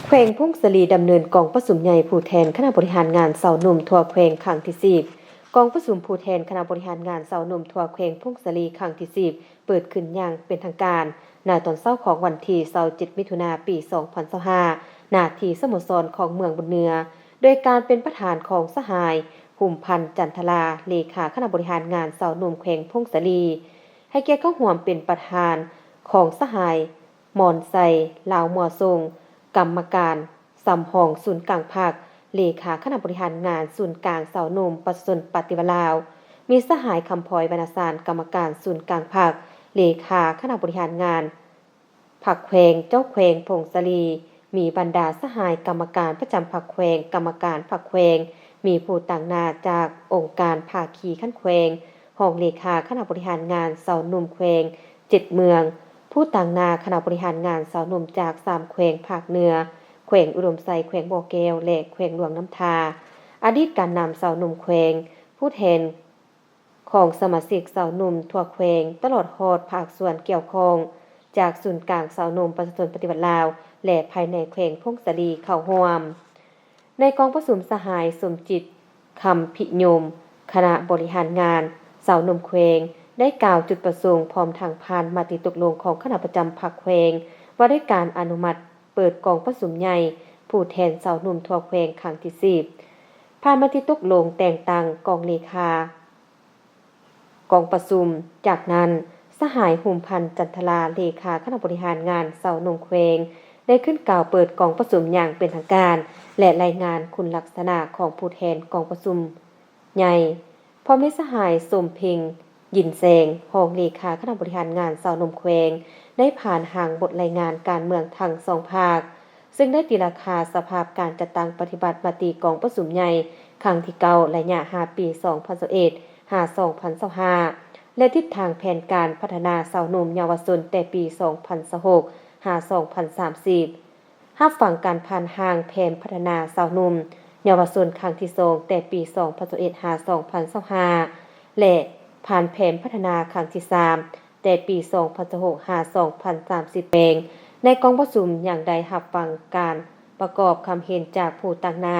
ແຂວງຜົ້ງສາລີດຳເນີນກອງປະຊຸມໃຫຍ່ຜູ້ແທນຄະນະບໍລິຫານງານຊາວໜຸ່ມທົ່ວແຂວງຄັ້ງທີສິບ. ກອງປະຊຸມຜູ້ແທນຄະນະບໍລິຫານງານຊາວໜຸ່ມທົ່ວແຂວງຜົ້ງສາລີຄັ້ງທີສິບ ເປີດຂຶ້ນຢ່າງເປັນທາງການໃນຕອນເຊົ້າຂອງວັນທີຊາວເຈັດ ມິຖຸນາ ປີສອງພັນຊາວຫ້າ ນາທີ່ສະໂມສອນຂອງເມືອງບຸນເໜືອ ໂດຍການເປັນປະທານຂອງສະຫາຍ ຫຸມພັນ ຈັນທະລາ ເລຂາຄະນະບໍລິຫານງານຊາວໜຸ່ມແຂວງຜົ້ງສາລີ, ໃຫ້ກຽດເຂົ້າຮ່ວມເປັນປະທານຂອງສະຫາຍ ມອນໄຊ ລາວມົວຊົງ ກຳມະການສຳຮອງສູນກາງພັກ, ເລຂາຄະນະບໍລິຫານງານສູນກາງຊາວໜຸ່ມປະຊາຊົນປະຕິວັດລາວ, ມີສະຫາຍ ຄຳພອຍ ວັນນະຊານ ກຳມະການສູນກາງພັກ, ເລຂາຄະນະບໍລິຫານງານພັກແຂວງ, ເຈົ້າແຂວງຜົ້ງສາລີ, ມີບັນດາສະຫາຍກຳມະການປະຈຳພັກແຂວງ, ກຳມະການພັກແຂວງ, ມີຜູ້ຕາງໜ້າຈາກອົງການພາຄີຂັ້ນແຂວງ, ຮອງເລຂາຄະນະບໍລິຫານງານຊາວໜຸ່ມແຂວງ ເຈັດເມືອງ, ຜູ້ຕາງໜ້າຄະນະບໍລິຫານງານຊາວໜຸ່ມຈາກສາມແຂວງພາກເໜືອ, ແຂວງອຸດົມໄຊ, ແຂວງບໍ່ແກ້ວ ແລະ ແຂວງຫຼວງນ້ຳທາ, ອະດີດການນຳຊາວໜຸ່ມແຂວງ, ຜູ້ແທນຂອງສະມາຊິກຊາວໜຸ່ມທົ່ວແຂວງ, ຕະຫຼອດຮອດພາກສ່ວນກ່ຽວຂ້ອງຈາກສູນກາງຊາວໜຸ່ມປະຊາຊົນປະຕິວັດລາວ ແລະ ພາຍໃນແຂວງຜົ້ງສາລີເຂົ້າຮ່ວມ. ໃນກອງປະຊຸມ, ສະຫາຍ ສົມຈິດ ຄຳພິຍົມ ຄະນະບໍລິຫານງານຊາວໜຸ່ມແຂວງ ໄດ້ກ່າວຈຸດປະສົງ ພ້ອມທັງຜ່ານມະຕິຕົກລົງຂອງຄະນະປະຈຳພັກແຂວງ ວ່າດ້ວຍການອະນຸມັດເປີດກອງປະຊຸມໃຫຍ່ຜູ້ແທນຊາວໜຸ່ມທົ່ວແຂວງຄັ້ງທີສິບ, ຜ່ານມະຕິຕົກລົງແຕ່ງຕັ້ງກອງເລຂາ ກອງປະຊຸມ. ຈາກນັ້ນ, ສະຫາຍ ຫຸມພັນ ຈັນທະລາ ເລຂາຄະນະບໍລິຫານງານຊາວໜຸ່ມແຂວງ ໄດ້ຂຶ້ນກ່າວເປີດກອງປະຊຸມຢ່າງເປັນທາງການ ແລະ ລາຍງານຄຸນລັກສະນະຂອງຜູ້ແທນກອງປະຊຸມໃຫຍ່, ພ້ອມດ້ວຍສະຫາຍ ສົມເພັງ ຍິນແຊງ ຮອງເລຂາຄະນະບໍລິຫານງານຊາວໜຸ່ມແຂວງ ໄດ້ຜ່ານຮ່າງບົດລາຍງານການເມືອງທັງສອງພາກ, ເຊິ່ງໄດ້ຕີລາຄາສະພາບການຈັດຕັ້ງປະຕິບັດມະຕິກອງປະຊຸມໃຫຍ່ຄັ້ງທີເກົ້າ ໄລຍະຫ້າປີ ສອງພັນຊາວເອັດ ຫາ ສອງພັນຊາວຫ້າ ແລະ ທິດທາງແຜນການພັດທະນາຊາວໜຸ່ມເຍົາວະຊົນແຕ່ປີສອງພັນຊາວຫົກ ຫາ ສອງພັນສາມສິບ, ຮັບຟັງການຜ່ານຮ່າງແຜນພັດທະນາຊາວໜຸ່ມເຍົາວະຊົນຄັ້ງທີສອງ ແຕ່ປີສອງພັນຊາວເອັດ ຫາ ສອງພັນຊາວຫ້າ ແລະ ຜ່ານແຜນພັດທະນາຄັ້ງທີສາມ ແຕ່ປີສອງພັນຊາວຫົກ ຫາ ສອງພັນສາມສິບແປງ. ໃນກອງປະຊຸມຍັງໄດ້ຮັບຟັງການປະກອບຄຳເຫັນຈາກຜູ້ຕາງໜ້າ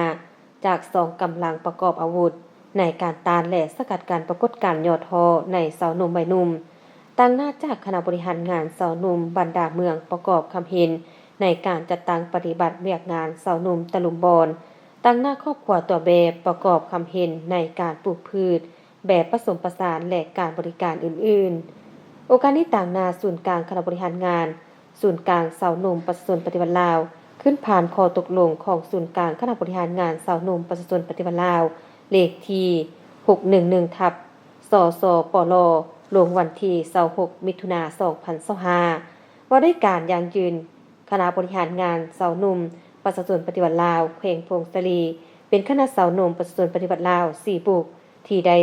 ຈາກກອງກຳລັງປະກອບອາວຸດ ໃນການຕ້ານ ແລະ ສະກັດກັ້ນປາກົດການຫຍໍ້ທໍ້ໃນຊາວໜຸ່ມວັຍໜຸ່ມ, ຕາງໜ້າຈາກຄະນະບໍລິຫານງານຊາວໜຸ່ມບັນດາເມືອງປະກອບຄຳເຫັນໃນການຈັດຕັ້ງປະຕິບັດວຽກງານຊາວໜຸ່ມຕະລຸມບອນ, ຕາງໜ້າຄອບຄົວຕົວແບບປະກອບຄຳເຫັນໃນການປູກພືດ ແບບປະສົມປະສານ ແລະ ການບໍລິການອື່ນໆ. ໂອກາດນີ້, ຕາງໜ້າສູນກາງຄະນະບໍລິຫານງານ, ສູນກາງຊາວໜຸ່ມປະຊາຊົນປະຕິວັດລາວ ຂຶ້ນຜ່ານຂໍ້ຕົກລົງຂອງສູນກາງຄະນະບໍລິຫານງານຊາວໜຸ່ມປະຊາຊົນປະຕິວັດລາວ ເລກທີຫົກໜຶ່ງໜຶ່ງ ທັບ ສສປລ ລົງວັນທີຊາວຫົກ ມິຖຸນາ ສອງພັນຊາວຫ້າ ວ່າດ້ວຍການຢັ້ງຢືນຄະນະບໍລິຫານງານຊາວໜຸ່ມປະຊາຊົນປະຕິວັດລາວແຂວງຜົ້ງສາລີ ເປັນຄະນະຊາວໜຸ່ມປະຊາຊົນປະຕິວັດລາວສີ່ບຸກ ທີ່ໄດ້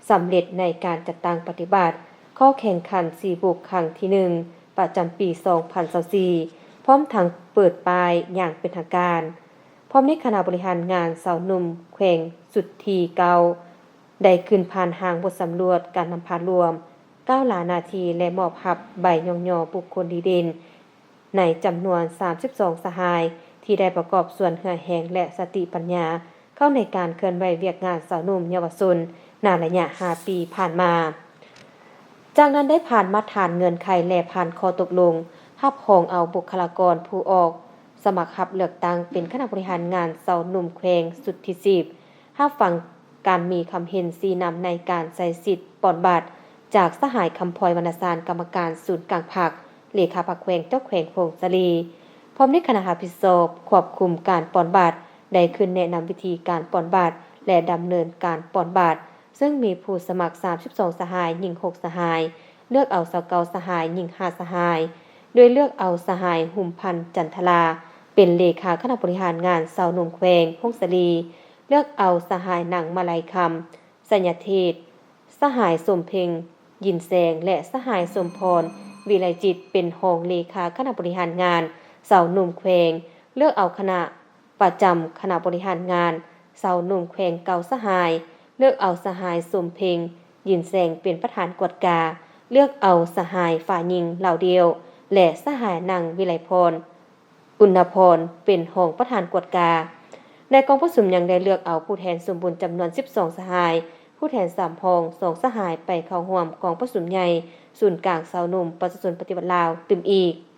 ສຳເລັດໃນການຈັດຕັ້ງປະຕິບັດຂໍ້ແຂ່ງຂັນສີ່ບຸກຄັ້ງທີໜຶ່ງ ປະຈຳປີສອງພັນຊາວສີ່ ພ້ອມທັງເປີດປ້າຍຢ່າງເປັນທາງການ. ພ້ອມນີ້, ຄະນະບໍລິຫານງານຊາວໜຸ່ມແຂວງຊຸດທີເກົ້າ ໄດ້ຂຶ້ນຜ່ານຮ່າງບົດສຳຫຼວດການນຳພາລວມ ກ້າວລາໜ້າທີ່ ແລະ ມອບຮັບໃບຍ້ອງຍໍບຸກຄົນດີເດັ່ນ ໃນຈຳນວນສາມສິບສອງສະຫາຍ ທີ່ໄດ້ປະກອບສ່ວນເຫື່ອແຮງ ແລະ ສະຕິປັນຍາ ເຂົ້າໃນການເຄື່ອນໄຫວວຽກງານຊາວໜຸ່ມເຍົາວະຊົນ ໃນໄລຍະຫ້າປີຜ່ານມາ. ຈາກນັ້ນໄດ້ຜ່ານມາດຖານເງື່ອນໄຂ ແລະ ຜ່ານຂໍ້ຕົກລົງຮັບຮອງເອົາບຸກຄະລາກອນຜູ້ອອກສະໝັກຮັບເລືອກຕັ້ງເປັນຄະນະບໍລິຫານງານຊາວໜຸ່ມແຂວງຊຸດທີສິບ, ຮັບຟັງການມີຄຳເຫັນຊີ້ນຳໃນການໃຊ້ສິດປ່ອນບັດ ຈາກສະຫາຍ ຄຳພອຍ ວັນນະຊານ ກຳມະການສູນກາງພັກ, ເລຂາພັກແຂວງ, ເຈົ້າແຂວງຜົ້ງສາລີ ພ້ອມດ້ວຍຄະນະຮັບຜິດຊອບຄວບຄຸມການປ່ອນບັດ ໄດ້ຂຶ້ນແນະນຳວິທີການປ່ອນບັດ ແລະ ດຳເນີນການປ່ອນບັດ, ເຊິ່ງມີຜູ້ສະໝັກສາມສິບສອງສະຫາຍ, ຍິງຫົກສະຫາຍ, ເລືອກເອົາຊາວເກົ້າສະຫາຍ, ຍິງຫ້າສະຫາຍ, ໂດຍເລືອກເອົາສະຫາຍ ຫຸມພັນ ຈັນທະລາ ເປັນເລຂາຄະນະບໍລິຫານງານຊາວໜຸ່ມແຂວງຜົ້ງສາລີ, ເລືອກເອົາສະຫາຍ ນາງ ມາໄລຄຳ ໄຊຍະເທດ, ສະຫາຍ ສົມເພັງ ຍິນແຊງ ແລະ ສະຫາຍ ສົມພອນ ວິໄລຈິດ ເປັນຮອງເລຂາຄະນະບໍລິຫານງານຊາວໜຸ່ມແຂວງ, ເລືອກເອົາຄະນະປະຈຳຄະນະບໍລິຫານງານຊາວໜຸ່ມແຂວງເກົ້າສະຫາຍ, ເລືອກເອົາສະຫາຍ ສົມເພັງ ຍິນແຊງ ເປັນປະທານກວດກາ, ເລືອກເອົາສະຫາຍ ຝ່າຍຍິງ ລາວດ່ຽວ ແລະ ສະຫາຍ ນາງ ວິໄລພອນ ບຸນນະພອນ ເປັນຮອງປະທານກວດກາ. ໃນກອງປະຊຸມຍັງໄດ້ເລືອກເອົາຜູ້ແທນສົມບູນຈຳນວນສິບສອງສະຫາຍ, ຜູ້ແທນສາມຫ້ອງ ສອງສະຫາຍ ໄປເຂົ້າຮ່ວມກອງປະຊຸມໃຫຍ່ສູນກາງຊາວໜຸ່ມປະຊາຊົນປະຕິວັດລາວຕື່ມອີກ.